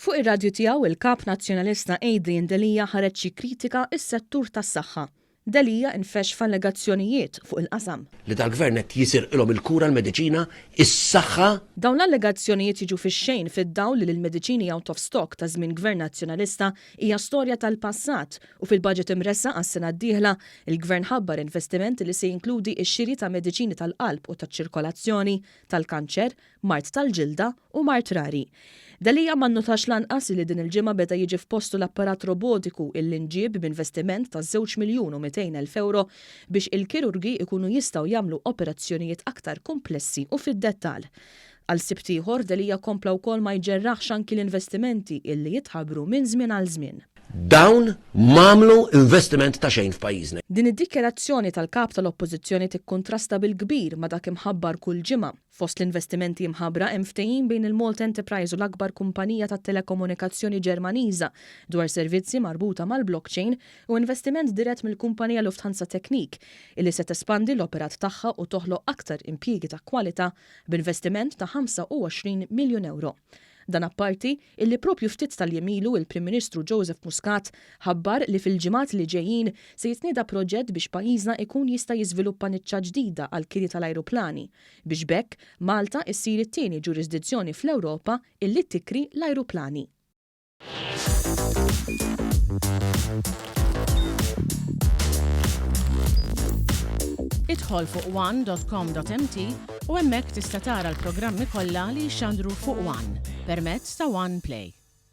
Fuq ir-radju tiegħu, il-Kap Nazzjonalista Adrian Delia ħareġ jikkritika s-settur tas-saħħa. Delia infexx f'allegazzjonijiet fuq il-qasam. Li dal-Gvern qed jisirqilhom il-kura, l-mediċina, is-saħħa. Dawn l-allegazzjonijiet jiġu fix-xejn fid-dawl li l-mediċini out of stock ta' żmien Gvern Nazzjonalista hija storja tal-passat u fil-budget imressaq għas-sena d-dieħla, il-Gvern ħabbar investiment li se jinkludi x-xiri ta' mediċini tal-qalb u taċ-ċirkolazzjoni, tal-kanċer, mard tal-ġilda u mard rari. Delia ma nnotax lanqas illi din il-ġimgħa beda jiġi f'postu l-apparat robotiku illi nġieb b'investiment ta' żewġ miljun u 200,000 ewro biex il-kirurgi jkunu jistgħu jagħmlu operazzjonijiet aktar kumplessi u fid-dettall. Għal Sibt ieħor, Delia kompla wkoll ma jġerraħx anki l-investimenti illi jitħabbru minn żmien għal żmien. Dawn m'għamlu investiment ta' xejn f'pajjiżna. Din id-dikjarazzjoni tal-Kap tal-Oppożizzjoni tikkuntrasta bil-kbir ma' dak imħabbar kull ġimgħa. Fost l-investimenti imħabbra hemm ftehim bejn il-Malta Enterprise u l-akbar kumpanija tat-telekomunikazzjoni Ġermaniża dwar servizzi marbuta mal-blockchain u investiment dirett mill-kumpanija Lufthansa Technik illi se tespandi l-operat tagħha u toħloq aktar impjiegi ta' kwalità b'investiment ta' 25 miljun ewro. Dan apparti illi proprju ftit tal-jiem ilu il-Prim Ministru Joseph Muscat ħabbar li fil-ġimgħat li ġejjin se jitnieda proġett biex pajjiżna ikun jista' jiżviluppa niċċa ġdida għall-kiri tal-ajruplani biex b'hekk Malta issir it-tieni ġurisdizzjoni fl-Ewropa illi tikri l-ajruplani. Idħol fuq one.com.mt u hemmhekk tista' tara l-programmi kollha li jixxandru fuq One permezz ta' One Play.